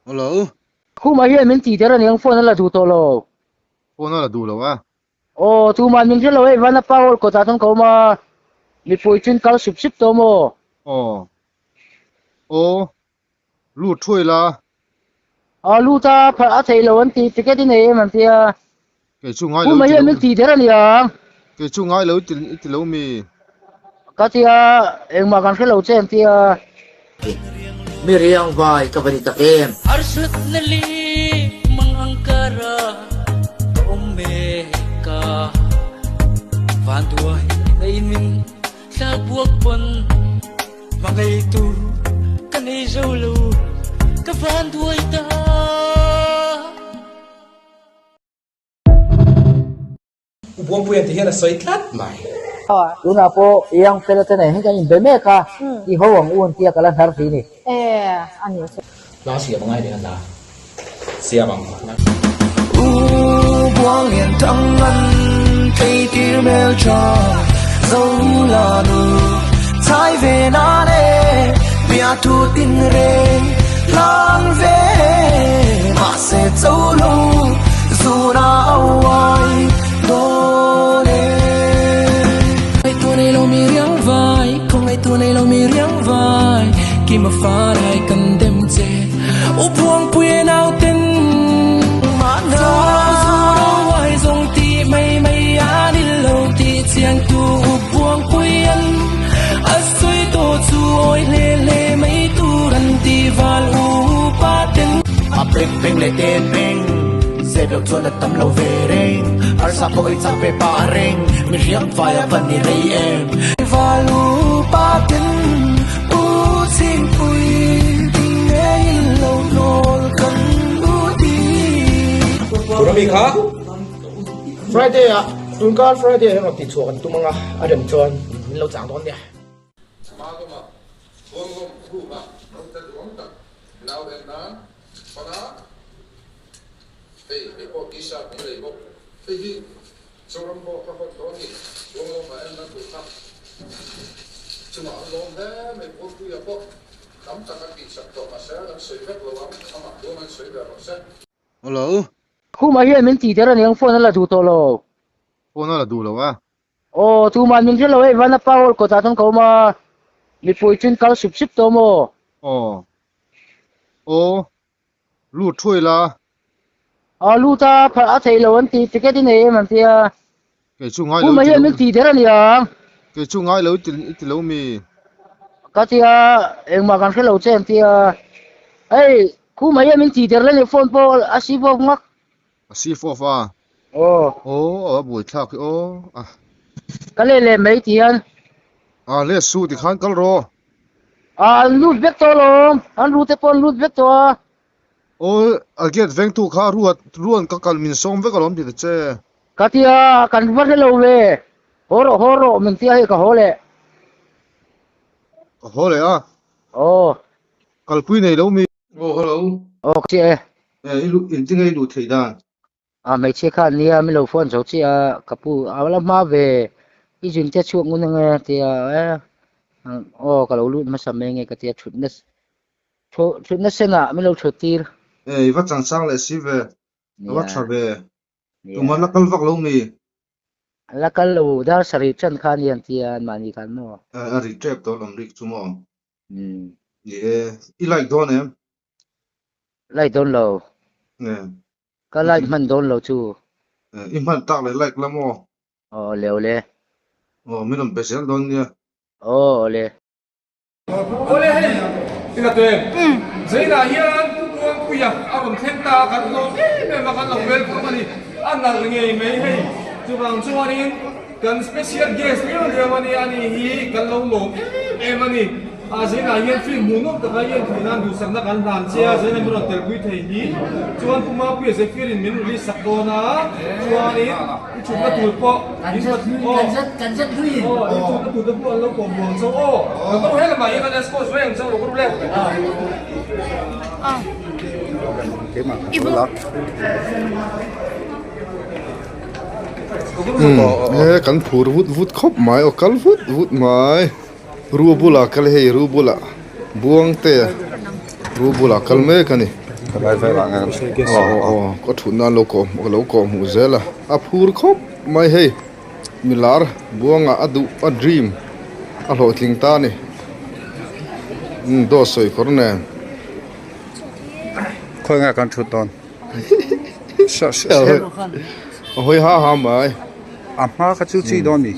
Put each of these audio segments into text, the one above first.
Hello. Khumah hian min tih der aniang phone a la duh tawh lo. Phone a la duh lo a. Aw tuman min hre lo hei Vanapa hall kawtah chuan ka awm a, mipui chuan kal sup sup tawh maw? Aw. Aw. Lut thuai la. Aw lut a, phalh a theih lo an ti, ticket i nei em an ti a. Kei chu ngai lo Khumah hian min tih der aniang. Kei chu ngai lo i ti lo mi. Ka ti a, engmah kan hre lo che an ti a. Mi riang vai ka va ni tak em? Harsatna leh mang angkara ka awm mek a, vanduai nei min tlak buak pawn hmangaitu ka nei zo lo, ka vanduai ta. U Buangpuia ti hian a sawi tlat mai. Tunah pawh Young fella te nen hi kan inbe mek a, i ho ang u an tia ka la hnar hlih ni. Hla siam angai nen a hla siam ang. U Buanglian thang an thei tir hmel tha zo la nu chai ve na le bia thu tin reng hlang ve mahse cho lo zuna auai dawn e. Ngaihtuah nei lo mi riang vai, khaw ngaihtuah nei lo mi riang vai, Kima fa lai kan dem che, U Buangpui e nauten. Mahna zura uai zawng tih mai mai a ni lo tih chiang tu U Buangpui an a sawi tawh chu awi hle hle mai tur an ti val U Pa ten. A beng beng leh te beng zep loh chuan a tam lo ve reng arsa pawh ei chak ve pah reng mi hriam fai a va ni rei em. Val U Pa ten U Chhingpui ding ngeiin lo hnawl kan u ti. Turami kha Friday ah tunkar Friday ah hian rawn tihchhuah kan tum ang a, a rem chuan min lo chang dawn nia. Hmagawma Buangawm Ruha naute duang tak nau en nan panga hei hei pawh t-shirt min lei bawk. Hei hi Zoram pawh ka hawn dawn ni Buangawma en nan tur kha chungah an lawm hle mai Buangpuia pawh tam tak an tihsak tawh mahse an sawi vek lo ang amah buang an sawi ber rawh se. Hello. Khumah hian min tih der aniang phone a la duh tawh lo. Phone a la duh lo a. Aw tuman min hre lo hei Vanapa hall kawtah chuan ka awm a, mipui chuan kal sup sup tawh maw? Aw. Aw. Lut thuai la. Aw lut a, phalh a theih lo an ti, ticket i nei em an ti a. Kei chu ngai lo Khumah hian min tih der aniang. Kei chu ngai lo i ti lo mi. Ka ti a, engmah kan hre lo che an ti a. Hei khumah hian min tih der le ni phone pawh a si bawk ngak. A si fawf a. Aw. Aw a buaithlak hi aw a. Ka leh leh mai ti hian. A leh su ti khan kal rawh. A an lut vek tawh alawm, an ru te pawh an lut vek tawh a. Aw a gate vengtu kha ruat ruan ka kal min sawm vek alawm ti ta che. Ka ti a, kan va hre lo ve. Haw rawh haw rawh min ti a hei ka haw leh. Ka haw leh a. Aw. Kalpui nei lo mi. Aw hello. Aw ka chiah e. E i luh in tinge i luh theih dan? A hmeichhia khan nia min lo phone zo chiah a ka pu a la hma ve i zin te chhuak ngun ange tia e aw ka lo lut hmasa mai nge ka tia thutna thutna senah min lo thut tir. E i va changchang leh si ve a va tha ve tumah la kal vak lo mi? La kal lo dar sarih tan kha ania an tia anmahni khan maw? A ri tep tawh lam rik chu maw? Ni e, i like dawn em? Like dawn lo. Ka like hman dawn lo chu. I hman tak leh like la maw? Aw le aw le. Aw min rawn be zel dawn nia. Aw aw le. Awle hei i la tuem. Zainah hian Pu Buangpuia a rawn thleng ta a, kan lawm em em a, kan lo welcome a ni. A nalh ngei mai hei. Chuvang chuanin kan special guest liau liau a nia, ani hi kan lo lawm em em a ni. A Zainah hian film hmuh nawm taka i en theih nan duhsakna kan hlan che a, Zainah min rawn telpui thei hi. Chuan Pu Mapuia Zephyr-in min release sak dawn a, chuanin I thutna tur pawh in va aw aw in thutna tur te pawh an lo kawm buang chauh aw ka ko he lamah hian an escort zuai ang chauh lo ka ru le. He kan phur vut vut khawp mai aw kal vut vut mai ru bulah kal hei ru bulah buang te ru bulah kal mek a ni. Helai velah nge kan Aw aw aw ka thutna an lo kawh ka lo kawh hmuh zel a a phur khawp mai hei milar buanga a duh a dream a hlawhtling ta a ni umm dawt sawi kawr nen. Khawi nge kan thut dawn? A hawi ha ha mai. A hma kha chu chi dawn ni.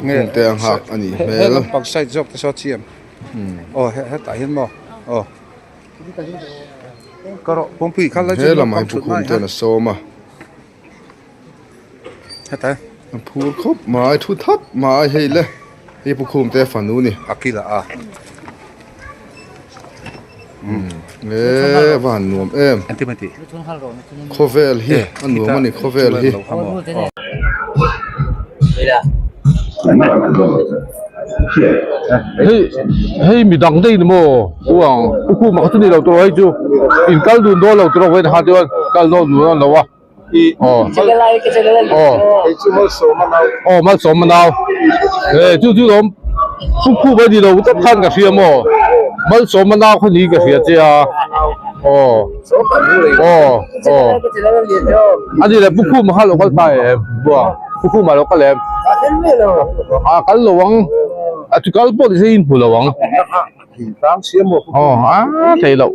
Nge te ang hak a nih hmel. He lampang side zawk te saw chi em? Aw hetah hian maw? Aw. Ka rawh pumpui kha la He lamah hi pukhum ten a sawm a. Hetah. A phur khawp mai thu thap mai hei le hei pukhum te fanu ni. A kila a. E va han nuam em. Khawvel hi a nuam a ni khawvel hi. Hei hei midang daih ni maw uang ukhuma kha chu ni lo tur hei chu in kal dun dawn lo tur a vawiin ha chuan kal dawn dun dawn lo a aw aw aw malsawm a nau e chu chu lawm ukhuma ni lo tak khan ka hria maw malsawm a nau kha ni ka hria che a aw aw aw a ni le ukhuma kha lo kal ta em uang. Pu Khuma lo kal em? A kal lo ang. A chu kal pawh nise in hmu lo ang. Aw a thei loh.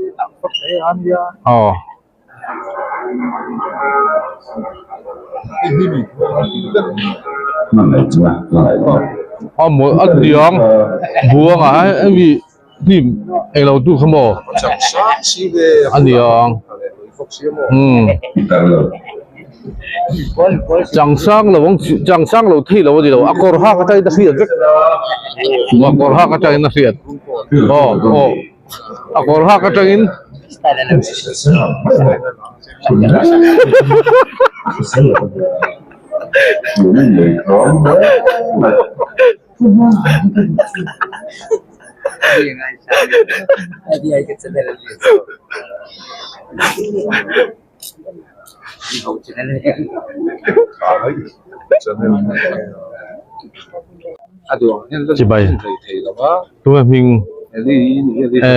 Aw. A maw a tiang buanga hemi hnim englo tu kha maw a niang umm changsang lo ang changsang lo thei lo a ni lo a kawr hak atangin a hriat vek a kawr hak atangin a hriat aw aw a kawr hak atangin. Chibai tunge hming e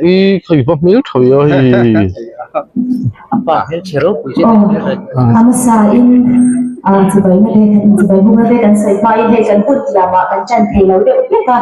i khawi va hmel tho i hei. Hmasa in chibai na te chibai buk na te kan sawi hma in hei kan hun tiamah kan chan thei lo deuh hlek a.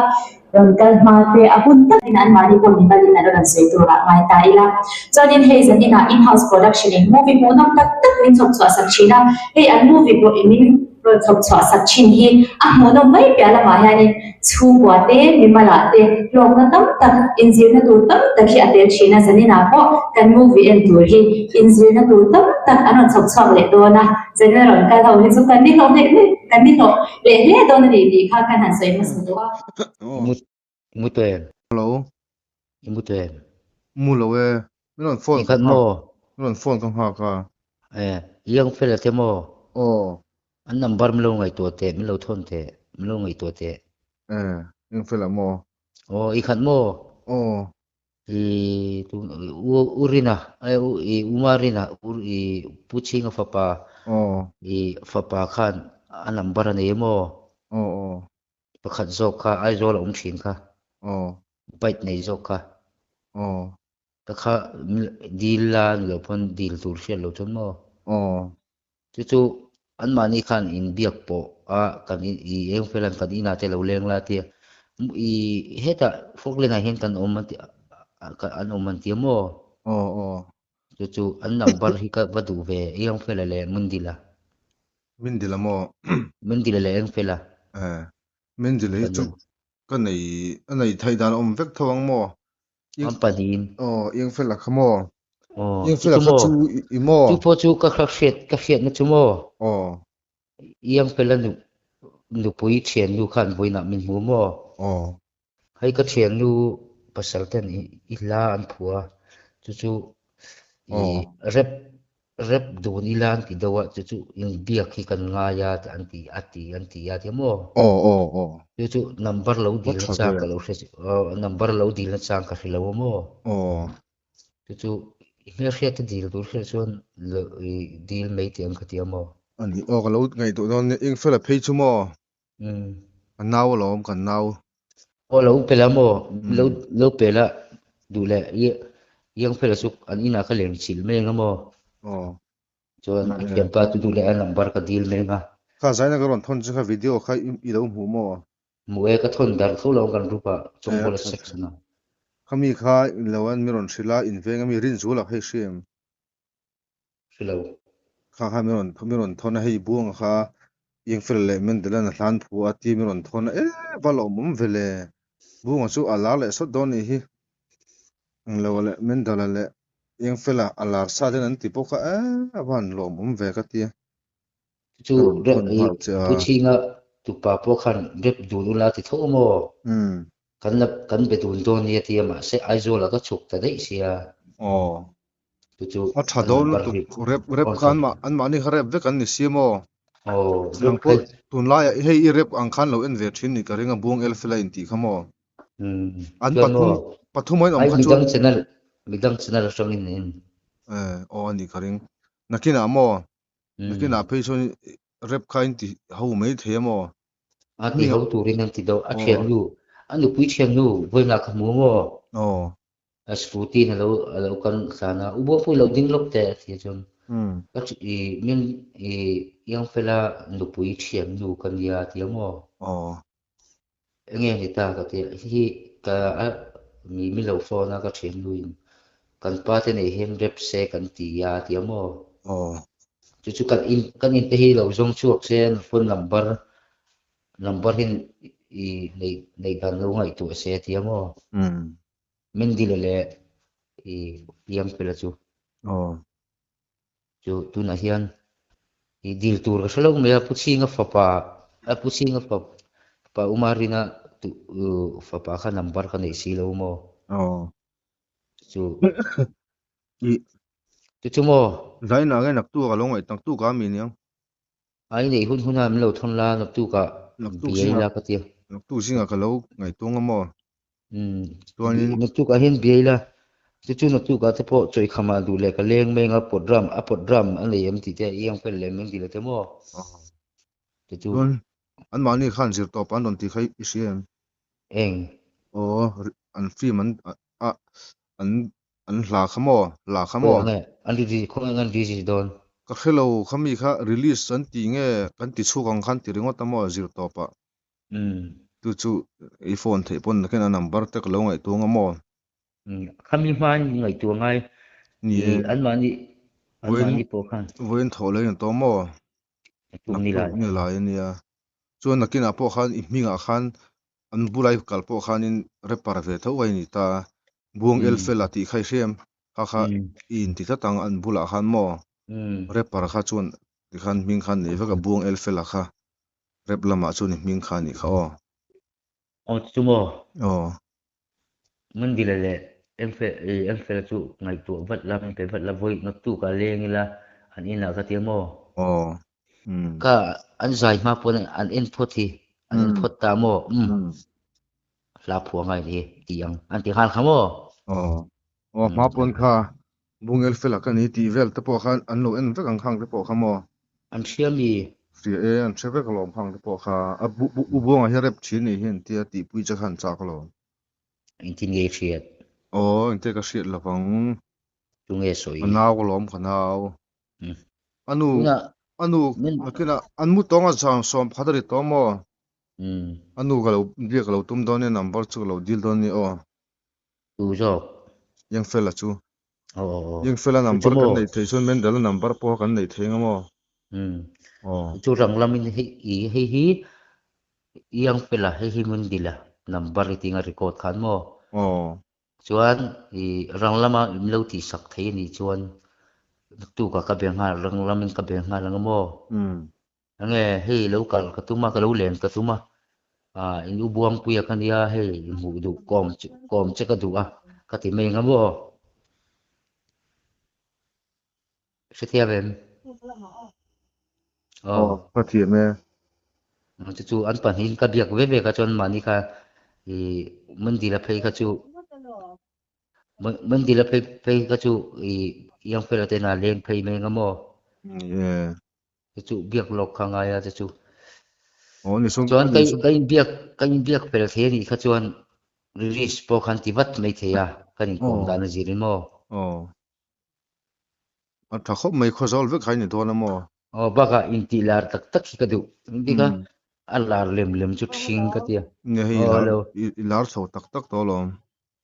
Rawn kal hma te a hun takin anmahni pawh ni malin an rawn sawi turah ngai ta ila. Chuanin hei zaninah in-house production in movie hmuhnawm tak tak min chhawp chhuah sak thin a, hei an movie pawh i min rawn chhawp chhuah sak thin hi a hmuhnawm mai piah lamah hianin chhungkua te, mimalah te hlawkna tam tak, inzirna tur tam tak hi a tel thin a, zaninah pawh kan movie en tur hi inzirna tur tam tak an rawn chhawp chhuak leh dawn a, zanin a rawn kal ho hi chu kan ni hlawh hleh hleh kan ni hlawh Leh hle dawn a ni tih kha kan han sawi hmasa duh a. Mu mu tawh em? Hello. I mu tawh em? Mu lo e. Min rawn phone ka nghak. Maw? Min rawn phone ka nghak a. E, Young fella te maw? Aw. An number min lo ngaihtuah teh, min lo thawn teh, min lo ngaihtuah teh. E, Young fella maw? Aw, i khat maw? Aw. I tu u Urina e u i Umarina u i Pu Chhinga fapa Aw. i fapa khan a number a nei emaw? Aw aw. Pakhat zawk kha Aizawl a awm thin kha. Aw. Bike nei zawk kha. Aw. Ka kha dil la ni loh pawn dil tur hriat loh chuan maw? Aw. Chu chu anmahni khan inbiak pawh a kan in i eng felan kan inah te lo leng la tia i hetah Falkland ah hian kan awm an ti an awm an tia maw? Aw aw. Chu chu an number hi ka va duh ve eng fela leh Mundila. Mindila maw? Mindila leh eng fela. Eh Mindila hi chu ka nei a nei theih dan a awm vek tho ang maw? An pahnihin. Aw eng fela kha maw? Aw, Iang chu fela chu kha maw? chu i maw? Chu pawh chu ka ka hriat ka hriatna chu maw? Aw. Iang fela nu nupui thiannu khan vawiinah min hmu maw? Aw. Hei ka thiannu pasal ten i i hla an phuah a, chu chu i Aw. rep rep dun ila an ti deuh a, chu chu inbiak hi kan ngai a an ti a ti an ti a tia maw? Aw aw aw. Chu chu number lo Va dil tha nachang ve. ka lo hre aw number lo dil nachang ka hre lo a maw? Aw. Chu chu i hmelhriat te dil tur hriat chuan i dil mai tih ang ka ti a maw? A ni aw ka lo ngaihtuah dawn nia eng fela phei chu maw? Umm. Ka nau alawm kan nau. Aw lo pe la maw? Lo lo pe la duh leh i Iangfela chu an inah ka leng chilh mai anga maw? Aw. Chuan a thianpa chu duh leh a number ka dil mai anga. Kha zaina ka rawn thawn chu kha video kha i lo hmuh maw? Hmuh e, ka thawn darh tho lo ang kan group ah Chawngkawla section ah. Kha mi kha in lo an mi rawn hrilh a, in veng a mi Rinzuala kha i hria em? Hre lo. Kha kha mi rawn mi rawn thawn a, hei Buanga kha Engfela leh Mendel-a'n a hlan phu a tia mi rawn thawn a, e va lawmawm ve le. Buanga chu a lar leh sawt dawn nih hi. Englo leh Mendel-a leh Engfela a lar sa ten an ti bawk a, e a va han lawmawm ve ka tia. Chu Ka rawn rep thawn i nghal che a. Pu Chhinga tupa pawh khan rep dun ula ti tho maw? Umm. Kan la kan be dun dawn nia tia mahse Aizawl-ah ka chhuk ta daih sia. Aw. Chu chu A tha a dawn number lutuk hi rep rep aw kha tha. an mah an mahni kha rep vek an ni si maw? Aw rep Nang pawh kha tunlaiah hei i rep ang khan lo en ve thin ni ka ring a Buang Elfela intih kha maw? Umm An chuan pathum maw pathum a inawm ai kha chuan midang channel midang channel atangin in. Eh aw a nih ka ring. Nakinah maw? Nakinah Umm. phei chuan rep kha in ti ho mai thei a maw? A ti ho turin an ti deuh. A Aw. thiannu a nupui thiannu vawiinah ka hmu maw? Aw. A scooty in alo alo kan tlan a, U Buangpui lo ding lawk teh a ti chuan ka i min i Iangfela nupui thiannu ka nia a ti a maw? Aw. Enge ni ta ka ti a, hi ka a mi mi lo phone a ka thiannu in kan pa te nei hian rep se kan ti a a ti a maw? Aw. Chu chu kan in kan in te hi lo zawng chhuak se an phone number number hi i nei nei dan lo ngaihtuah se a ti a maw? Umm. Mendila leh i Iangfela chu. Aw. Chu tunah hian i dil tur ka hre lo mai a, Pu Chhinga fapa, a Pu Chhinga fapa Umarina tu fapa kha number ka neih si lo maw? Aw. Chu. I. Chu chu maw? Zainah nge naktuk a lo ngaih naktuk a mi niang? A i neih hun hunah min lo thawn la, naktukah Naktuk biai zingah la ka tia. Naktuk zingah ka lo ngaihtuang a maw? Umm, Chuanin naktukah hian biai la, chu chu naktukah te pawh chawihkhamah duh leh ka leng mai anga pawt ram, a pawt ram a nei em tih te i ang fel lem em tih leh te maw? Chu chu. Chuan anmahni khan zir tawp an rawn tih kha i hria em? Eng? Aw, an film an a an an hla kha maw? Hla kha maw? Khawiah nge an release khawiah nge an release dawn? Ka hre lo, khami kha release an tih nge kan ti chhuak ang khan ti ringawt a maw zir tawp ah. Umm. Chu chu i phone theih pawn nakin a number te ka lo ngaihtuah ang a maw? Umm, khami hma in ngaihtuah ngai. Ni e. Anmahni anmahni pawh khan. Vawiin thawh leh in tawh maw? Naktuk ni lai. Naktuk ni lai a nia. Chuan nakinah pawh khan i hmingah khan an bulai kal pawh khanin rapper ve tho a ni ta. Buang Elfela tih kha i hria em? Kha kha i inti tlat ang an bulah khan maw? Rapper kha chuan tikhan hming khan nei vek a Buang Elfela kha. Rap lamah chuan i hming kha a nih kha aw. Aw chu maw? Aw. Mandila leh Emfela chu ngaihtuah vat la, min pe vat la, vawi naktuk ah leng ila an inah ka ti a maw? Aw. Umm. Ka an zai hma pawn an en phawt hi, an en phawt ta maw? Umm. Hla phuah ngai ni tih ang an ti nghal kha maw? Aw. Aw hma pawn kha Bungel fela ka ni tih vel te pawh kha an lo en vek ang khang te pawh kha maw? An hria mi? Hria e, an hre vek alawm khang te pawh kha. A bu bu u Buanga hi rep thin nih hi an tia tihpui che kha an chak alawm. Engtin nge i hriat? Aw, engte ka hriat lovang. Tunge sawi? Ka nau alawm ka nau. A nu Tunah a nu min nakinah an mu tawng a zan 11 a ri tawh maw? Umm. A nu ka lo biak ka lo tum dawn nia number chu ka lo dil dawn nia aw. Tu zawk? Yangfela chu. Aw aw aw. Yangfela Chu number chu kan maw? neih theih chuan Mendel-a number pawh kan neih thei anga maw? Umm. Aw. Chu rang lamin hei i hei hi Yangfela hei hi Mendel-a number i tinga record khan maw? Aw. Chuan i rang lama in lo tih sak thei anih chuan naktukah ka be nghal rang lamin ka be nghal anga maw? Umm. Enge hei lo kal ka tum a, ka lo len ka tum a, ah in u Buangpuia ka nia hei i hmuh duh kawm kawm che ka duh a ka ti mai anga maw? Hrethiam em? Aw, ka thiam e. Chu chu an pahnihin ka biak ve ve kha chuan mahni kha i Mandila phei kha chu Mandila phei phei kha chu i Iangfela te ina leng phei mai anga maw? Ni e. Chu chu biak lawk kha ngai a chu chu. Aw ni sung Chuan ka ka inbiak ka inbiak fel thei anih kha chuan release pawh khan ti vat mai thei a kan inkawm dan a zir in maw? Aw. A tha khawp mai Khawzawl vek kha i ni dawn a maw? Aw bakah intih lar tak tak hi ka duh. Engtik a a lar lem lem chu ṭhing ka tia. Nia hei i Aw lar hello. i lar chho tak tak tawh alawm.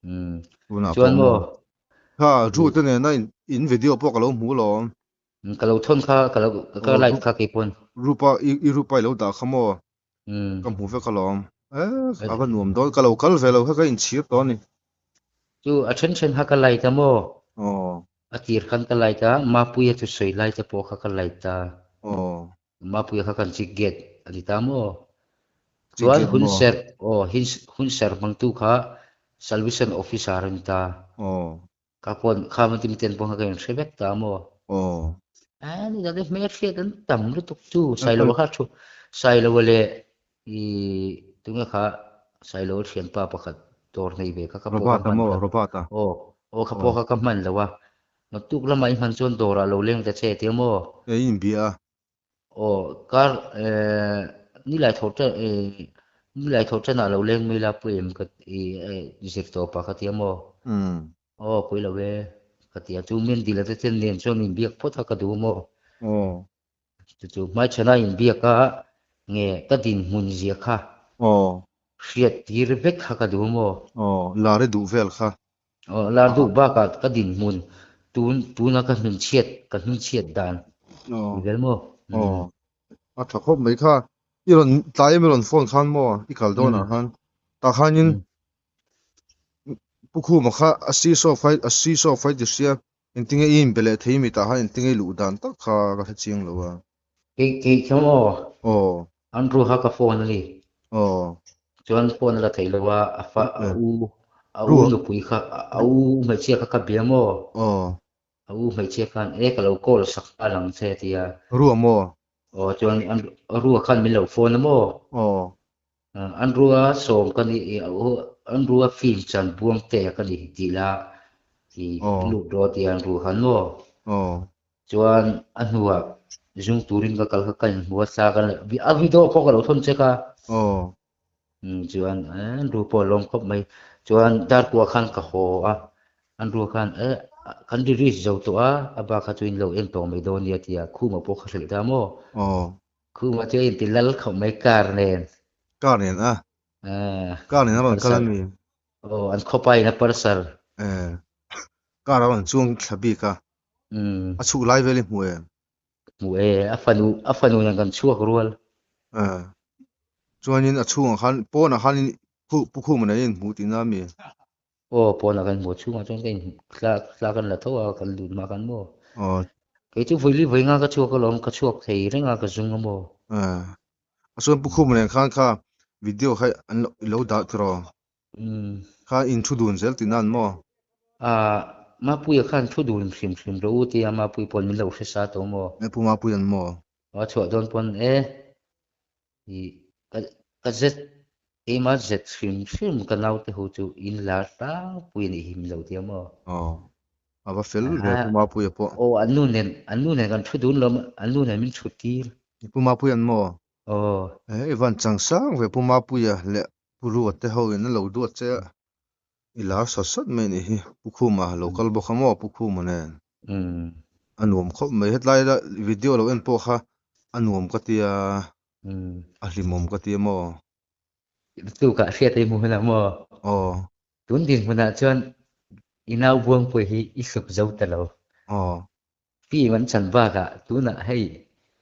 Umm. Tunah Chuan pawh maw? maw? Kha Drew te nena in video pawh ka lo hmu alawm. Ka lo thawn kha ka lo ka Aw like kha keipawn. Rupa i i Rupa i lo dah kha maw? Umm. Ka hmu vek alawm. Eh a va nuam dawn ka lo kal ve lo kha ka inchhir tawh a ni. Chu a then then kha ka like a maw? Aw. A tir khan ka like a, Mapuia chu sawi lai te pawh kha ka like ta. Aw. Mapuia kha kan chik gate a ni ta maw? Chik Chuan gate hun maw? ser aw hun ser hmangtu kha Salvation Officer a ni ta. Aw. Ka pawn kha maw timi ten pawh kha ka inhre vek ta maw? Aw. A ni dang te hmelhriat an tam lutuk chu Sailoa kha thu Sailoa leh i tunge kha Sailoa thianpa pakhat dawr nei ve kha ka pawh ka Robert-a hman maw? lo. Robert-a. Aw aw kha pawh Aw. kha ka hman lo a. Naktuk lamah i hman chuan dawrah lo leng ta che tia maw? E i inbia a. Aw kar eh nilai tho tan eh nilai tho tanah lo leng mai la pawh em ka i eh zir tawp a ka tia maw? Umm. Aw pawi lo e ka tia chu min dil ate ten nen chuan inbiak phawt a ka duh maw? Aw. Chu chu hmaichhana inbiak a nge ka dinhmun zia kha Aw. hriat tir vek kha ka duh maw? Aw lar i duh vel kha. Aw lar duh bakah ka dinhmun tun tuna ka hmingchhiat ka hmingchhiat dan Aw. ti vel maw? Aw a tha khawp mai kha. I rawn tlai em i rawn phone khan maw i kal dawnah khan tah khanin Pu Khuma kha a seesaw fight a seesaw fight ti hria engtinge i inbe leh thei mi tah khan engtinge i luh dan tak kha ka hre chiang lo a. Kei kei kha maw? Aw. Andrew kha ka phone a ni. Aw. Chuan phone a la thei lo a, a fa a u a u nupui kha a u hmeichhia kha ka bia maw? Aw. A u hmeichhia khan e ka lo call sak a lang che a ti a. Rua maw? Aw chuan Rua khan min lo phone a maw? Aw. An rua sawm ka ni i an rua film chan buang te ka ni tih la i lut rawh tia an ru han maw? Chuan a hnuah zung turin ka kal kha ka inhmu a sa ka a video pawh ka lo thawn check a. Chuan an ru pawh a lawm khawp mai. Chuan darkua khan ka haw a, an ru khan e kan release zo tawh a, a bak kha chu in lo en tawh mai dawn nia tia khumah pawh ka hrilh ta maw? Khuma chu a inti lal khawp mai car nen. Car nen a? Ah. Car nen a rawn kal a mi? Aw, an khawpa in a parcel. Eh, car a rawn chuang thla bik a. Umm. A chhuk lai vel i hmu em? Hmu e, a fanu, a fanu nen kan chhuak rual. Eh, chuanin a chhungah khan, pawnah khan Pu Khuma nen in hmu tihna a mi? Aw, pawnah kan hmu chhungah chuan ka inhmu thla thla kan la tho a, kan lut hma khan maw? Aw. Kei chu vawi li vawi nga ka chhuak alawm, ka chhuak thei reng a, ka zung a maw? Eh, a chuan Pu Khuma nen khan kha video kha an lo i lo dah tiraw? Umm. Kha in thu dun zel tihna an maw? Ah, Mapuia khan thu dun hrim hrim rawh u tia Mapui pawn min lo hre sa tawh maw? Eh, Pu Mapuia an maw? Aw, a chhuah dawn pawn e. I ka ka zet keimah zet hrim hrim ka naute ho chu in lar tlangpui a nih hi min lo tia maw? Aw, a va fel ve Pu Mapuia pawh. Aw, an nu nen an nu nen kan thu dun lo an nu nen min thut tir. Pu Mapuia an maw? Aw. Eh, i van chang sang ve Pu Mapuia leh Pu Ruat te ho in a lo duat che a, i lar sawt sawt mai a nih hi. Pu Khuma lo kal bawk a maw Pu Khuma nen? Umm. A nuam khawp mai, hetlai la video lo en pawh kha a nuam ka tia. A hlimawm ka ti a maw? Tukah hriat ei hmu hunah maw? Aw. Tun dinhmunah chuan i nau Buangpuii hi i hluk zo ta lo. Aw. Film an chan bakah tunah hei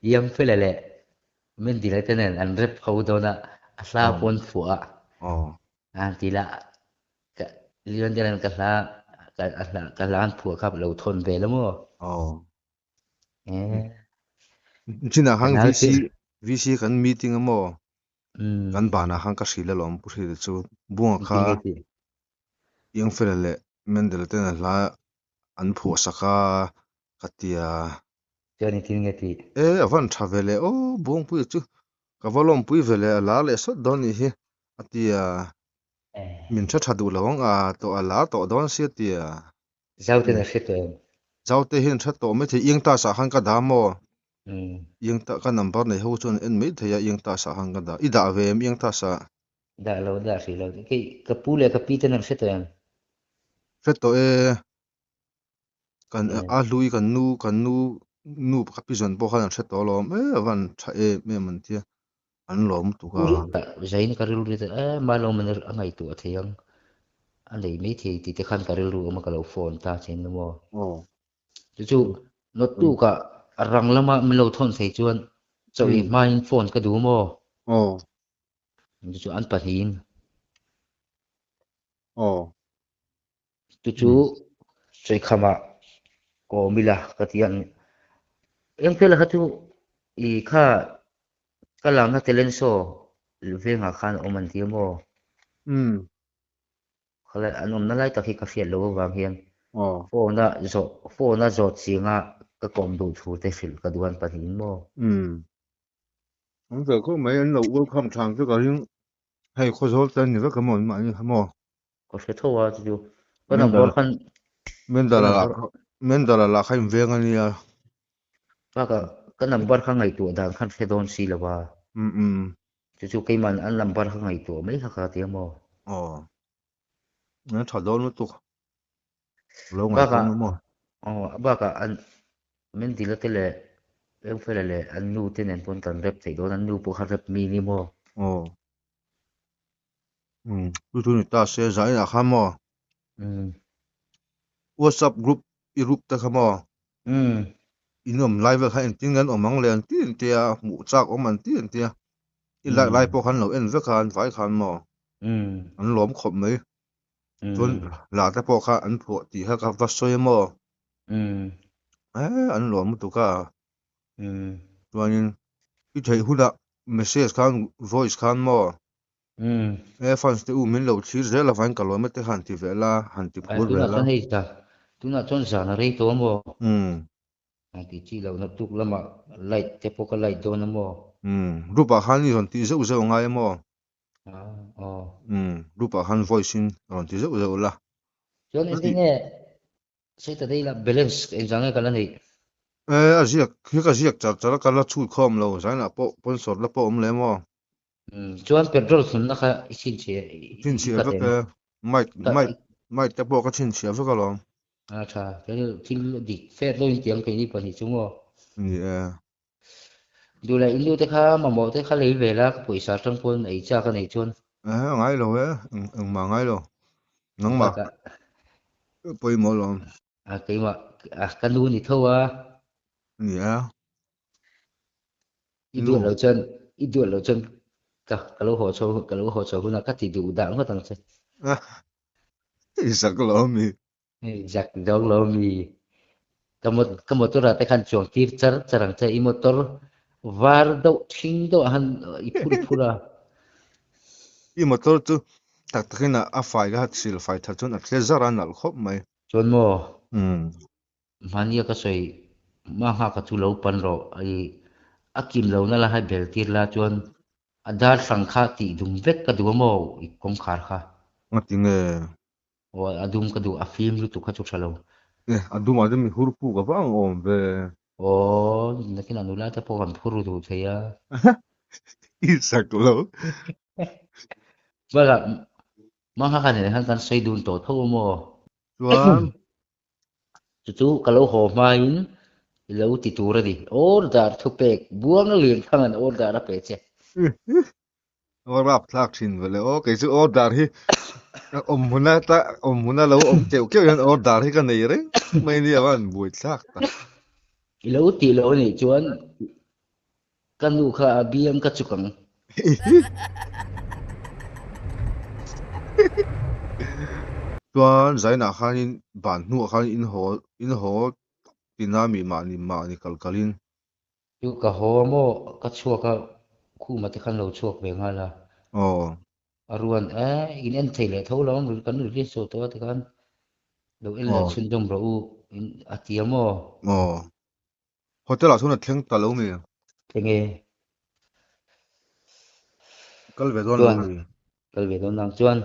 Iamfela leh Mendila te nen an rep ho dawn a, a hla pawn phuah a. Aw. An ti la, ka Leondelan ka hla ka hla an phuah kha lo thawn ve la maw? Aw. Chinah khan VC VC kan meeting a maw? Kan banah khan ka hrilh alawm Pu Hrila chu Bunga kha Iangfela leh Mendel ten a hla an phuah sak a ka ti a. Chuan engtin nge tih? E a van tha ve leh aw Buangpuia chu ka va lawmpui ve leh a lar leh sawt dawn nih hi a ti a. Min tha tha duh lo ang a tawh a lar tawh dawn sia ti a. Zau ten a hre tawh em? Zau te hian hre tawh maithei Iang ta sah khan ka dah maw? Iang ta ka number nei ho chuan en maithei a Iang ta sah khan ka dah. I dah ve em Iang ta sah? Dah lo dah hrih lo. Kei ka pu leh ka pi ten an hre tawh em? Hre tawh e. Kan a hlui kan nu kan nu nu ka pi zawn pawh khan an hre tawh alawm e a van tha em em an tia an lawm lutuk a. Zain ka rilru te e mai lo man a ngaihtuah thei ang a nei mai thei tih te khan ka rilru awm a ka lo phone ta chin lo maw. Chu chu nawttukah a rang lama min lo thawn thei chuan chaw ei hmain phone ka duh maw? Chu chu an pahnihin. Chu chu Chawikhamah kawm ila ka ti a, Engfela kha chu i kha ka lakna talent show vengah khan a awm an ti a maw? Khalai an awmna lai tak hi ka hriat loh avang hian phone a zawh phone a zawt chianga ka kawm duh thu te hrilh ka duh an pahnihin maw? An fel khawp mai an lo welcome than chu ka ring hei khawzawl te an ni vek a maw an mahni kha maw? Ka hre tho a chu chu ka number khan Mendala lah Mendala lah kha inveng a nia. Bakah ka number kha ngaihtuah dan khan hre dawn si lo a. Chu chu keiman an number kha ngaihtuah mai kha ka ti a maw? Aw. An tha dawn lutuk. Lo ngaihtuah ang maw? Aw, bakah an Mendila te leh Engfela leh an nu te nen pawn kan rep theih dawn, an nu pawh kha rep mi ni maw? Aw. Umm, chu chu ni ta se zainah kha maw? Umm. WhatsApp group i group te kha maw? Umm. In awm lai vel kha engtin nge an awm ang le an ti an tia, hmuh chak awm an ti an tia. I like lai pawh khan lo en vek a an vai khan maw? Umm. An lawm khawp mai. Chuan hla te pawh kha an phuah tih kha ka va sawi a maw? Umm. Eh, an lawm lutuk a. Umm. Chuanin i theih hunah message khan voice khan maw? Umm. E fans te u min lo thlir zel avangin ka lawm e te han ti ve la, han ti phur ve la. Tunah chuan hei ta, tunah chuan zan a rei tawh a maw? Umm. Han ti chi lohna tuk lamah light te pawh ka light dawn a maw? Umm. Group ah khan i rawn tih zeuh zeuh angai a maw? Ah, aw. Umm. Group ah khan voice in rawn ti zeuh zeuh la. Chuan engtin nge Sawi ta daih la, balance engzah nge ka la neih? E, a ziak hi ka ziak char char a, ka la chhut khawm lo, zainah pawh sponsor la pawh awm lem aw. Umm, chuan petrol thlunna kha i chhinchhiah i Chhinchhiah vek e, mic mic mic te pawh ka chhinchhiah vek alawm. A tha, thil dik fet lo in tiang keini pahnih chu maw? Ni e. Duh leh innu te kha mamawh te kha lei ve la, ka pawisa atang pawn ei chak a neih chuan. Eh, a ngai lo e, engmah a ngai lo. Nangmah pawimawh alawm. A keimah, a ka nu ni tho a. Ni e. I duat loh chuan, i duat loh chuan ka ka lo haw chho, ka lo haw chho hunah ka ti duh dah ngawt ang che. I zak lo ami? Zak zawk lo mi. Ka mo ka motor ah te khan chuang tir char char ang che. I motor var deuh thing deuh ah khan i phur phur a. I motor chu tak takin a fai kha sil fai that chuan a tle zar a nalh khawp mai. Chuan maw? Umm. Mahnia ka sawi hma nghak ka chu lo pan rawh. I a kim lo na la hai bel tir la chuan a darthlang kha tih dum vek ka duh a maw i kawngkhar kha. Ngati nge? Aw a dum ka duh a fim lutuk kha chu tha lo. E a dum ah chuan mi hur puk a va ang awm ve. Aw nakin ah nula te pawh kan phur duh thei a. I sak lo. Bala mangha khan nen khan kan sawi dun tawh tho a maw. Chuan. Chu chu ka lo haw hmain i lo ti tur a ni. Order thupek buang lian thang an order a pe che. Aw rap thlak thin vele aw kei chu order hi awm huna ta awm huna lo awm keuh keuh hian order hi ka nei reng mai nia van buai thlak ta. I lo tih loh anih chuan ka nu kha a biang ka chuk ang. Chuan zainah khanin ban hnuah khan in haw in haw tina mi mahni mahni kal kalin. Chu ka haw a maw? Ka chhuak a, khuma te khan lo chhuak ve nghal a. Aw. A ruan e, in en thei leh tho lo ang, kan release chho tawh a tikhan lo en leh chhunzawm rawh u in a ti a maw? Aw. Hotel ah chuan a thleng ta lo mi? Thleng e. Kal ve dawn lo mi? Kal ve dawn ang chuan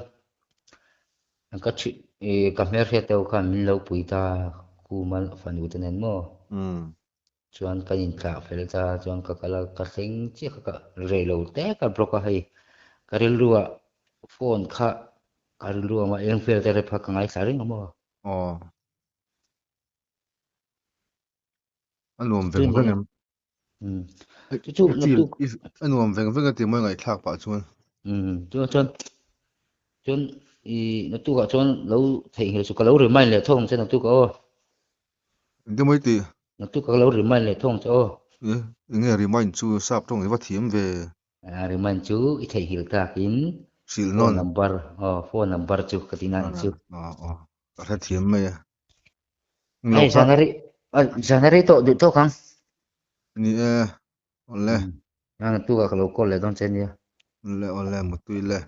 ka thi ka hmelhriat deuh khan min lo pui ta khuma fanu te nen maw? Umm. Chuan kan inthlah fel ta chuan ka kal a, ka thleng chiah kha ka rei lo tek a block a hei ka rilru ah phone kha ka rilru ah eng vel te rep kha ka ngaithla reng a maw. Aw. A nuam veng veng em? Chu chu naktuk. A nuam veng veng a ti mawi ngaihthlak pah chuan. Chu chuan chuan i naktukah chuan lo theihnghilh chu ka lo remind leh thawk ang che naktukah aw. Engtin mawi ti? Naktukah ka lo remind leh thawk ang che aw. Enge remind chu sap tawng i va thiam ve. Remind chu i theihnghilh takin Hrilh phone nawn. number aw phone number chu ka ti na ang chu. Aw aw ka hrethiam mai a. Lo Hei kha. zan a rei zan a rei tawh duh tawk ang. Ni e awle. A naktukah ka lo call leh dawn che nia. Awle awle mutui le.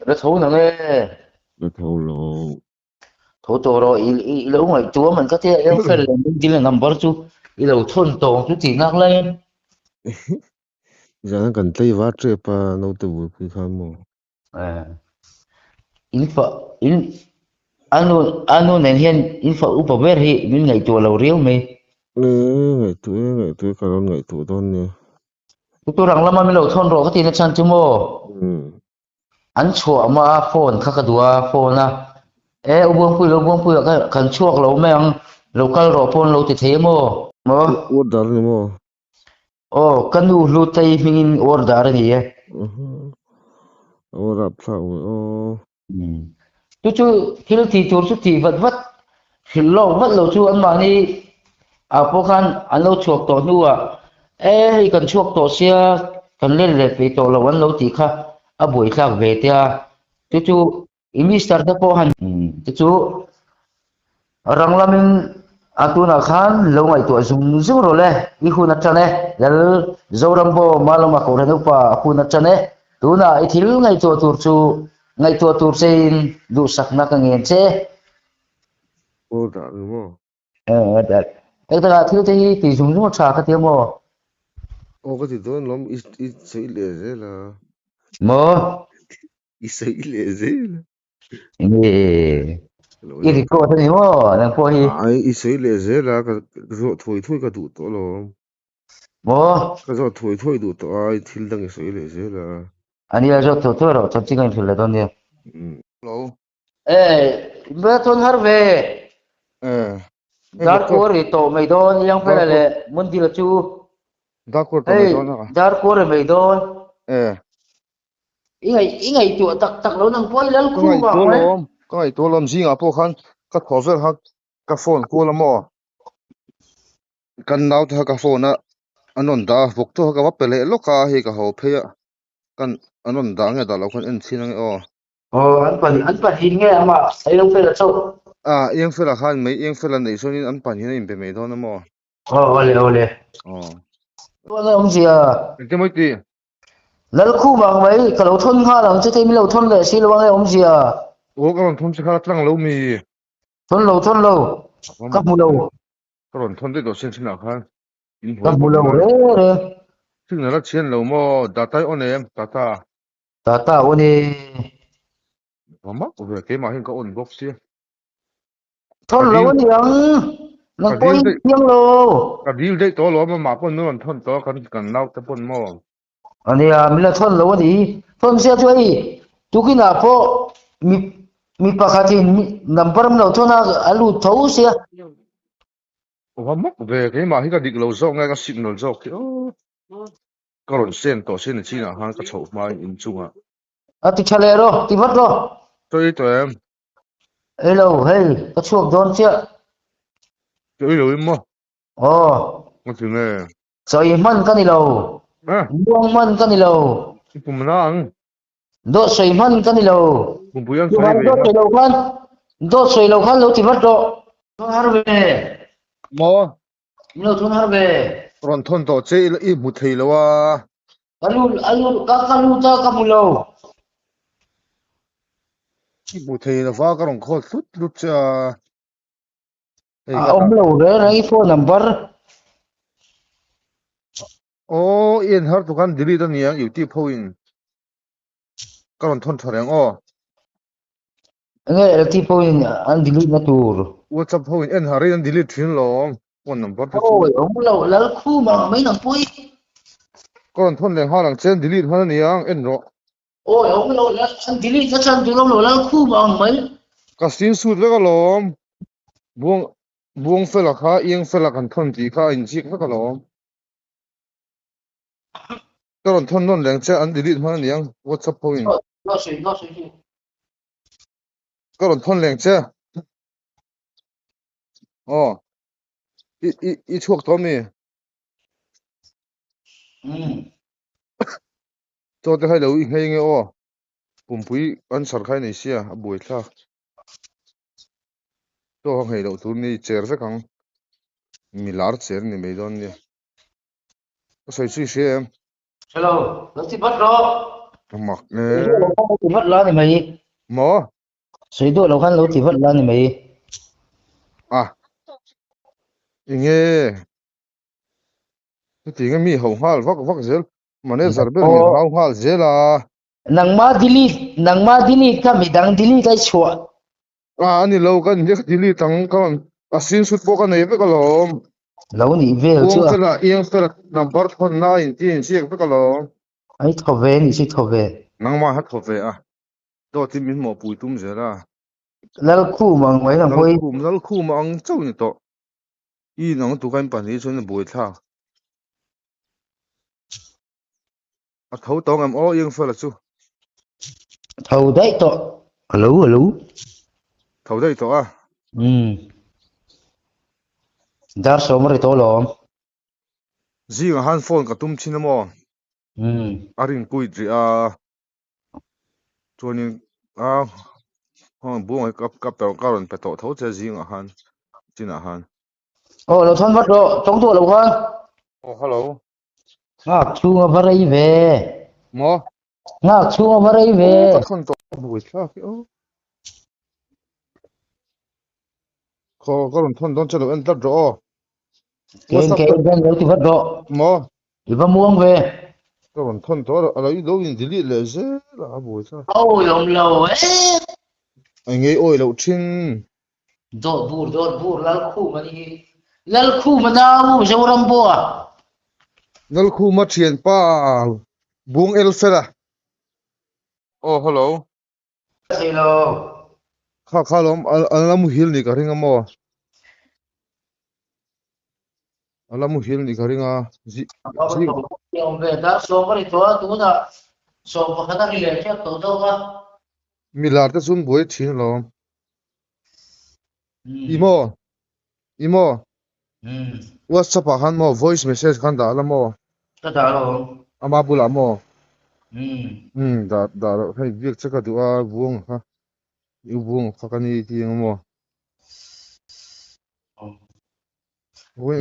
Ka tho nang e. Ka tho lo. Tho tawh rawh i i lo ngaihtuah man ka tia eng fel leh min dil number chu i lo thawn tawng chu tih nak lai in. Zan kan tlei var tep a naute buaipui khan maw. In fa in anu anu nen hian in fa upa ber hi min ngaihtuah lo riau mai. E ngaihtuah e ngaihtuah e ka lo ngaihtuah dawn nia. Tutu rang lama min lo thawn rawh ka tihna chhan chu maw. An chhuah mah a phone kha ka duh a phone a e u Buangpui lo Buangpui ah kan chhuak lo mai ang lo kal rawh pawh an lo ti thei maw. Maw? Order a ni maw? Aw ka nu Hlutei hmingin order a ni e. Aw rapthlak ve aw. Chu chu thil tih tur chu tih vat vat hrilh lawk vat lo chu anmahni ah pawh khan an lo chhuak tawh hnuah e hei kan chhuak tawh sia kan len leh peih tawh lo an lo tih kha a buaithlak ve te a chu chu i mister te pawh han chu chu Rang lamin a tunah khan lo ngaihtuah zung zung rawh le, i hun a tan e, Lal Zorambo Malawma Kohhran upa hun a tan e, tunah i thil ngaihtuah tur chu ngaihtuah tur chein duhsakna ka ngen che. Aw dah ni maw? Aw dah. Eng takah thil te hi ti zung zung a tha ka ti a maw? Aw ka ti dawn lawm, i sawi leh zel a. Maw? I sawi leh zel a. Nge i record a ni maw nang pawh hi. Ai i sawi leh zel a ka zawh thuai thuai ka duh tawh alawm. Maw? Ka zawh thuai thuai duh tawh a i thil dang i sawi leh zel a. A nia zawh thuai thuai rawh chanchin ka inhrilh leh dawn nia. Hello. Eh, inbe chuan har ve. Eh. Darkuar ri tawh mai dawn Liangpela leh Mundila chu. Darkuar tawh mai dawn a. Hei, darkuar ri mai dawn. Eh. I ngaih i ngaihtuah tak tak lo nang pawh i lal Ka khum ngaihtuah ang mai. lawm, ka ngaihtuah lawm zingah pawh khan ka thaw vel kha ka phone kual a maw? Kan naute kha ka phone a an rawn dah a, vawk chu ka va pe leh lawk a, hei ka haw phei a, kan an rawn dah nge dah loh khan en chhin ange aw. Aw an pahnih an pahnih nge amah a Iang Fela chauh. A Iang Fela khan mai Iang Fela neih chuanin an pahnihin a inbe mai dawn a maw? Aw awle awle. Aw. Chuan a awmzia. Engtin mawi ti? Lalkhum ang mai, ka lo thawn nghal ang che te min lo thawn leh si lo ang e awmzia. Aw ka rawn thawn che kha la tlang lo mi. Thawn lo thawn lo, ka hmu lo. Ka rawn thawn daih tawh sin sinah khan in Ka hmu lo re re. Signal a chhian lo maw, data i on em, data. Data on e. Va mak ve, keimah hian ka on bawk sia. Thawn lo a ni ang, nang pawh hi chiang lo. Ka dil daih tawh alawm, amah pawn min rawn thawn tawh a, kan kan naute pawn maw. A nia, min la thawn lo a ni. Thawn sia chu hei, tukinah pawh mi mi pakhatin number min lo thawn a, a lut tho sia. Va mak ve, keimah hi ka dik lo zawk nge ka signal zawk hi aw. Ka rawn send tawh sin a chinah khan ka chhoh hmain inchungah. A ti tha leh rawh, ti vat rawh. Sawi tawh em? Hello, hei, ka chhuak dawn chiah. Chawi lo in maw? Aw. Ka ti nge. Chawi hman ka ni lo. Eh. Muang hman ka ni lo. I pum na ang. Dawt sawi hman ka ni lo. Pumpui an sawi ve Dawt sawi lo khan, dawt sawi lo khan lo ti vat rawh. Thun har ve. Maw? Min lo thun har ve. Rawn thawn tawh che i hmu thei lo a. Ka lu, a lu, ka ka lut a ka hmu lo. I hmu thei lo va ka rawn call tlut tlut che a. Hei ka A awm lo reng reng i phone number. Aw i en har tuk an delete a nia youtube ho in. Ka rawn thawn tha reng aw. Enge LT pawhin an delete na tur. WhatsApp ho in en har in an delete thin lawm. Phone number te chu. Awi awm lo Lalkhum ang mai nang pawh i. Ka rawn thawn leh nghal ang che an delete hman a nia en rawh. Awi awm lo an delete na chhan tur awm lo Lalkhum ang mai. Ka screen shoot vek alawm. Buang. Buangfela kha Iangfela kan thawn tih kha a inziak vek alawm. Ka rawn thawn nawn leng che an delete hman aniang WhatsApp ho in. Ka rawn thawn leng che. Aw. I i i chhuak tawh ami? Chaw te kha i lo i nghei nge aw. Pumpui answer kha i nei sia a buai thlak. Chaw kha nghei loh tur ni cher vek ang. Mi lar cher ni mai dawn nia. Ka sawi chu i hria em? Hello, lo ti vat rawh. Ka mak e. Lo ti vat la ni mai. Maw? Sawi duah lo khan lo ti vat la ni mai. Ah. Enge? Heti nge mi ho nghal vak vak zel. Manager ber min hau nghal zel a. Nangma delete, nangma delete kha midang delete a i chhuah. Ah ani lo ka ni ka delete ang ka rawn a screenshot pawh ka nei vek alawm. Lo nih vel chu a. Uang fela iang fela number thawn na a inti in ziak vek alawm. Ai thaw ve ni si thaw ve. Nangmah ha thaw ve a. Dawt in min mawhpui tum zel a. Lalkhum ang mai nang pawh i. Lalkhum Lalkhum ang chauh ni tawh. I in ang tuka in pahnih chuan a buaithlak. A tho tawng em aw Iang Fela chu? Tho daih tawh. Alo alo. Tho daih tawh a. Umm. Dar sawm a ri tawh lawm. Zingah khan phone ka tum thin a maw? Umm. A rin kuit rih a. Chuanin a buang hi ka ka rawn pe tawh tho che zingah khan chinah khan. Aw lo thawn vat rawh tawng duah lo khan. Aw hello. Nghak chhung a va rei ve. Maw? Nghak chhung a va rei ve. Aw ka thawn tawh buai thlak hi aw. Khaw ka rawn thawn dawn che lo en tlat rawh aw. Ken ke en lo ti vat rawh. Maw? I va muang ve. Ka rawn thawn tawh a lo i lo in delete leh zel a a buai thlak. Awi awm lo e. Engei awi loh thin. Dawt bur dawt bur Lalkhuma ni hi. Lalkhuma nau Zoram pawh a. Lalkhuma thianpa Buang Elfela. Aw hello. Thei lo. Kha kha lawm a la muhil nih ka ring a maw. A la muhil nih ka ring a. Zi zi. Awm ve dar sawm a ri tawh a tunah sawm pakhat a ri leh tep tawh zawk a. Milar te chu an buai thin alawm. I maw? I maw? WhatsApp ah khan maw voice message khan dah la maw? Ka dah lo. Ama bulah maw? Umm dah dah loh hei biak che ka duh a buang kha i buang kha ka ni tih ang maw?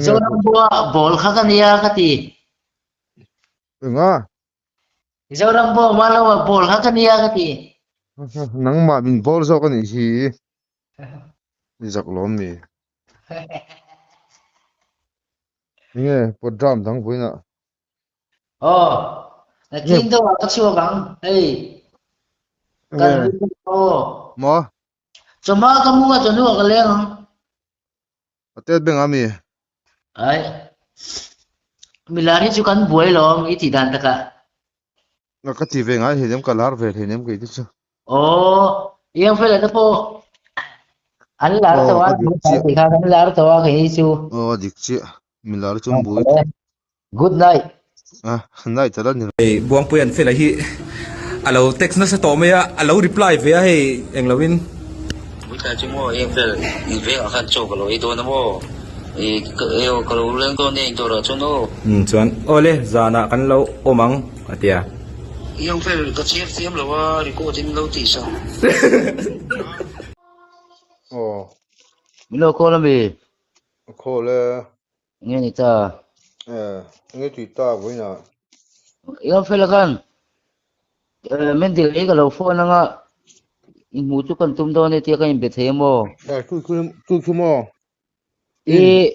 Zoram bua ball kha ka nia ka ti. Enga? Zoram pawh ma lo a ball kha ka nia ka ti. Nangmah min ball zawk a nih hi. I zak lawm ni. Enge program dang vawiinah. Aw, nakin deuhah ka chhuak ang hei. Kan aw. Maw? Chawhma ka mu a chawhnuah ka leng ang. A tet beng a mi? Ai. Milar hi chu kan buai lawm i tih dan takah. Na ka ti ve ngai hleinem ka lar ve hleinem kei te chu. Aw, iang fela te pawh an lar tawh a, ti khan an lar tawh a kei hi chu. Aw dik chiah. Milar chu an buai. Good night. Ah, night ala ni lo. Hei Buangpui an fela hi a lo text nasa tawh mai a, a lo reply ve a hei eng lo in. Buitlai chu maw eng fel in veng ah khan chaw ka lo ei dawn a maw? I aw ka lo leng dawn e in dawr ah chuan aw. Umm chuan awle zan ah kan lo awm ang a ti a. Eng fel ka chhiar thiam lo a record in lo tih sak. Aw. Min lo call ami? A call e. Nge ni ta? Eh, nge tui ta vawiinah? Io fela khan min dil ei ka lo phone anga i hmu chu kan tum dawn e tia ka inbe thei a maw? Eh, tu chu tu chu maw? I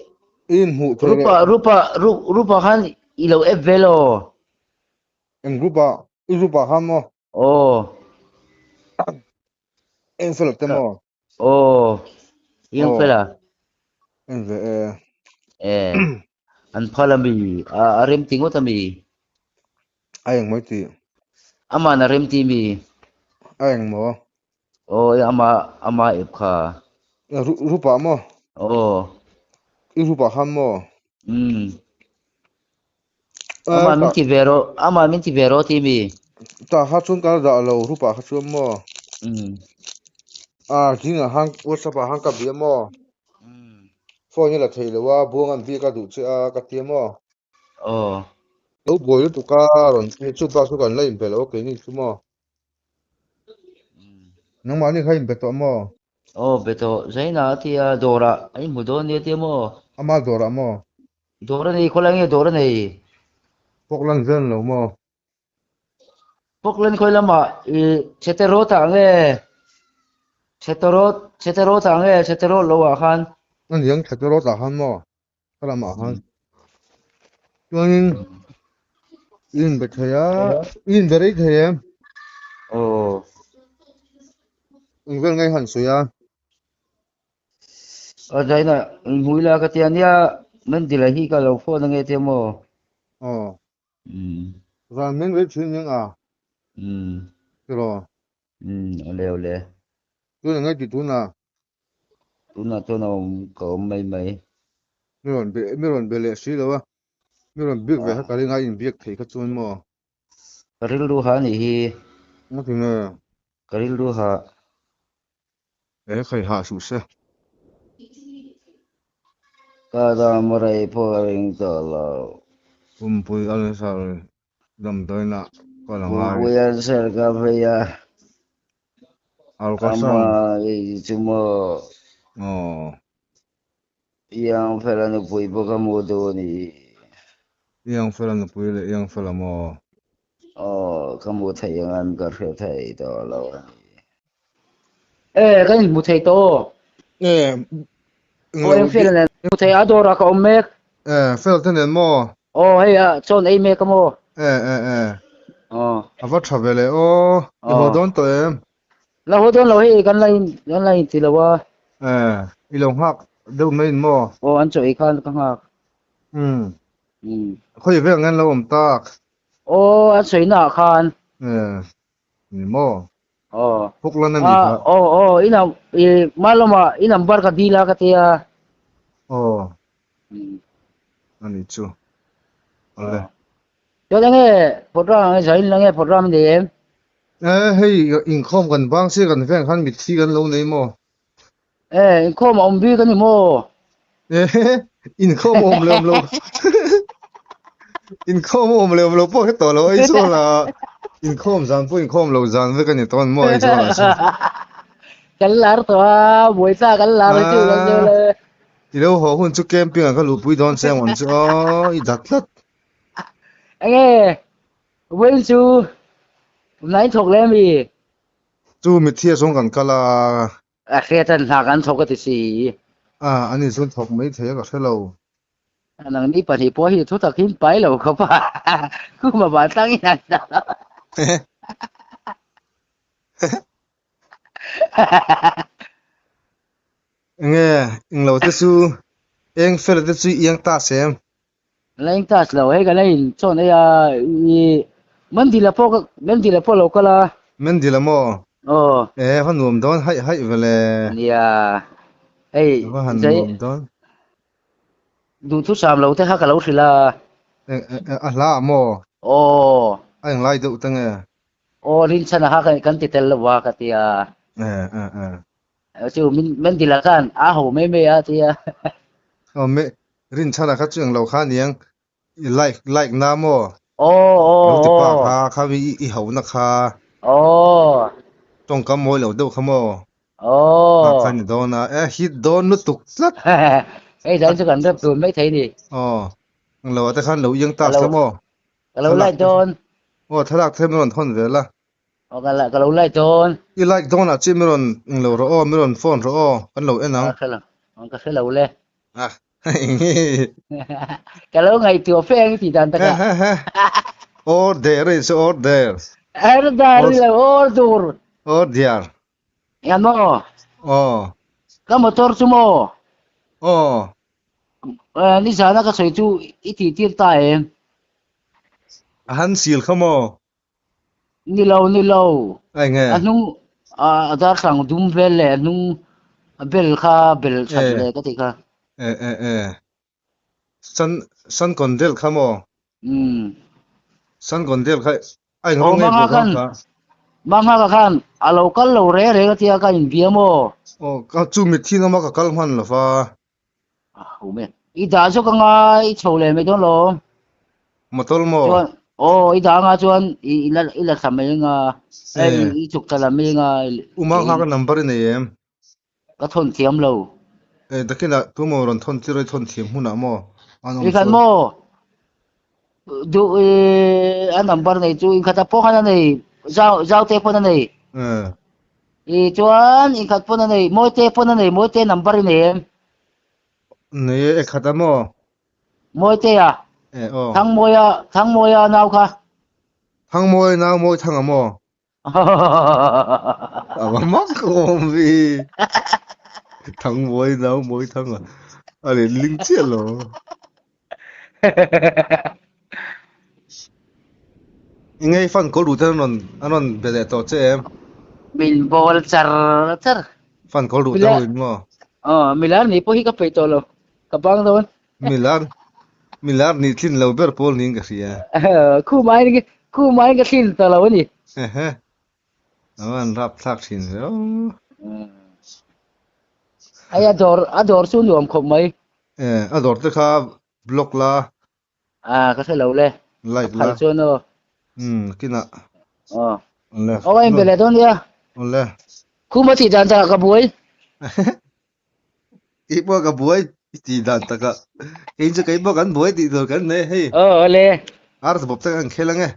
In hmuh thei Rupa Rupa Rupa khan i lo app ve lo. Eng Rupa? I Rupa khan maw? Aw. Eng fela te maw? Aw, Iang fela. En ve e. E, an phal ami, a rem ti ngawt ami. A eng mai ti. Aman a rem ti mi. A eng maw? Aw, ama ama ep kha. Rupa maw? Aw. I rupah khan maw? Umm. Ama min ti ve rawh, ama min ti ve rawh ti mi? Tah kha chuan ka la dah lo, rupah kha chuan maw? Umm. A zingah khan WhatsApp ah khan ka bia maw? Phone hi la thei lo a, buang an biak a duh che a ka tia maw? Aw. Lo buai lutuk a rawn ti chu bak chu kan la inbe lo a keini chu maw? Nangmahni kha inbe tawh maw? Aw be tawh, Zaina a ti a, dawrah a inhmu dawn nia tia maw? Ama dawrah maw? Dawr a nei, khawlai nge dawr a nei? Pawklan vel lo maw? Pawklan khawi lamah i chhete rawt ah nge? Chhete rawt, chhete rawt ah nge? Chhete rawt lo ah khan. A niang chhete rawt ah khan maw? Ka lamah khan. Chuanin i inbe thei a, i inbe rei thei em? Aw. Eng vel nge i han sawi a? A zaina hmui la ka tia nia Mandila hi ka lo phone ange tia maw? Aw. Zan meng rei thin ning a. Tiraw? Awle awle. Tun enge ti tuna? Tunah chuan a awm ka awm mai mai. Mi rawn be mi rawn be leh si lo a. Mi rawn biak ve kha ka ring a inbiak thei kha chuan maw? Ka rilru ha anih hi. Nga ti nge? Ka rilru ha. E khai ha suh se. Ka dam rei pawh a ring tawh lo. Pumpui ulcer damdawiinah kal a ngai. Pumpui ulcer ka vei a. Ultrasound. Ama ei chu maw. Aw. Iang fela nupui pawh ka hmu duh a ni. Iang fela nupui leh iang fela maw? Aw, ka hmu thei ang em ka hre thei tawh lo a ni. E, kan inhmu thei tawh aw. E, Aw, eng fela nen hmu thei a dawrah ka awm mek. E, fel te nen maw? Aw, hei a chawn ei mek a maw? E, e, e. Aw. A va tha ve le aw. I haw dawn tawh em? La haw dawn lo hei kan la in kan la in ti lo a. E, i lo nghak deuh mai in maw? Aw, an chaw ei khan ka nghak. Umm. Umm. Khawi vel ngen lo awm tak? Aw, an sawi naah khan. E, ni maw? Aw. Phuk lan a ni kha. Aw, aw, i nam i hma lamah i number ka dil a ka tia. Aw. A ni chu. Awle. Chuan enge phawt ram ang zain la nge phawt ram a nei em? E, hei inkhawm kan bang chiah kan veng khan mitthi kan lo nei maw? E, inkhawm a awm bik a ni maw? E, inkhawm a awm leh awm lo. Inkhawm a awm leh awm lo pawh hre tawh lo Aizawl ah inkhawm zan pawh inkhawm lo zan vek a ni tawh a ni maw Aizawl ah chuan. Kan lar tawh a, buaithlak kan lar a chu kan sawi lo e. I lo haw hun chu camping ah ka luhpui dawn che ang chu aw, i dat tlat. Enge vawiin chu nai thawk leh ami? Chu mitthi ah chuan kan kal a. A hriat an hna kan thawk a ti si. A, ani chuan thawk mai thei a ka hre lo. Nangni pahnih pawh hi thu tak hi in pai lo khawp a, khuma vantlang in an dah lo. Enge englo te chu eng fela te chu i eng ta se em? La eng ta lo hei ka la in chawn ei a i Mandila pawh ka Mandila pawh lo kal a. Mandila maw? Aw. E va nuam dawn haih haih ve le. Nia hei Va han zai nuam dawn. Duhthusam lo te kha ka lo hrilh a. A hla ah maw? Aw. A englai deuh te nge? Aw rinchhan a kha kan ti tel lo a ka ti a. E e e. Chu min min ti la khan a ho mai mai a tia. Aw me rinchhan a kha chu englo kha aniang i like like na maw? Aw aw Lo ti pa aw. kha kha mi i ho na kha. Aw. Tawngkam mawi lo deuh kha maw? Aw. Kha kha ni dawn a e hit dawn lutuk tlat. Hei zan chu kan rep dun mai thei ni. Aw englo ah te khan lo iang tak la maw? Ka lo like dawn. Aw thlalak te min rawn thawn ve la. Aw ka ka lo like dawn. I like dawn ah chiah min rawn englo rawh aw, min rawn phone rawh aw, kan lo en ang. Ka hre lo, ka hre lo le. Ah enge. Ka lo ngaihtuah fe ang i tih dan takah. Order a insawi order. Order ni lo, order. Order. Eng maw? Aw. Ka motor chu maw? Aw. Nizana ka sawi chu i tih tir ta em? A han sil kha maw? Ni lo, ni lo. Ai nge? A hnung a darthlang dum vel leh a hnung a bel kha bel that leh ka ti kha. E e e. San San Kondel kha maw? Umm. San Kondel kha a in Aw rawng ngei Manga bawk khan kha. Manga ka khan a lo kal lo reng reng a tia ka in bia maw? Aw ka chu mitthi lama ka kal hman lo va. Ho me. I dah zawk anga i chho leh mai dawn lo. Motor maw? Chuan aw i dah anga chuan i i la i la thla mai anga Eh. i chuk thla la mai anga. U Manga ka number i nei em? Ka thawn thiam lo. Eh takinah tumaw rawn thawn tir a i thawn thiam hmunah maw an awm I khat chuan. maw? Duh i a number nei chu inkhat ah pawh khan a nei zau zaute pawn a nei. Eh. I chuan inkhat pawn a nei mawite pawn a nei mawite number i nei em? Nei e khat a maw? Mawite a? Eh aw. Thangmawia Thangmawia nau kha. Thangmawia nau Mawithanga maw? A va mak awm vi. Thang mawi nau mawi thang a. A let ling chiah lo. Engei fan ko ru te an rawn an rawn be leh tawh che em? Min bawl char char. Fan ko ru te ho in maw? Aw, milar ni pawh hi ka peih tawh lo. Ka bang dawn. Milar milar nih thlin lo ber pawl niin ka hria. Khumai khumai ka thlin ta lo a ni. Ehe. A van rap thlak thin ve aw. Hei a dawr a dawr chu nuam khawp mai. Eh a dawr te kha block la. Ah ka hre lo le. Like la. Phal chuan aw. Um kinah. Aw. Awle. Aw in bele dawn nia. Awle. Khuma tih dan takah ka buai. I pawh ka buai i tih dan takah kei chu kei pawh kan buai tih tur kan nei hei. Aw awle. Ar bawp te kan khel ange.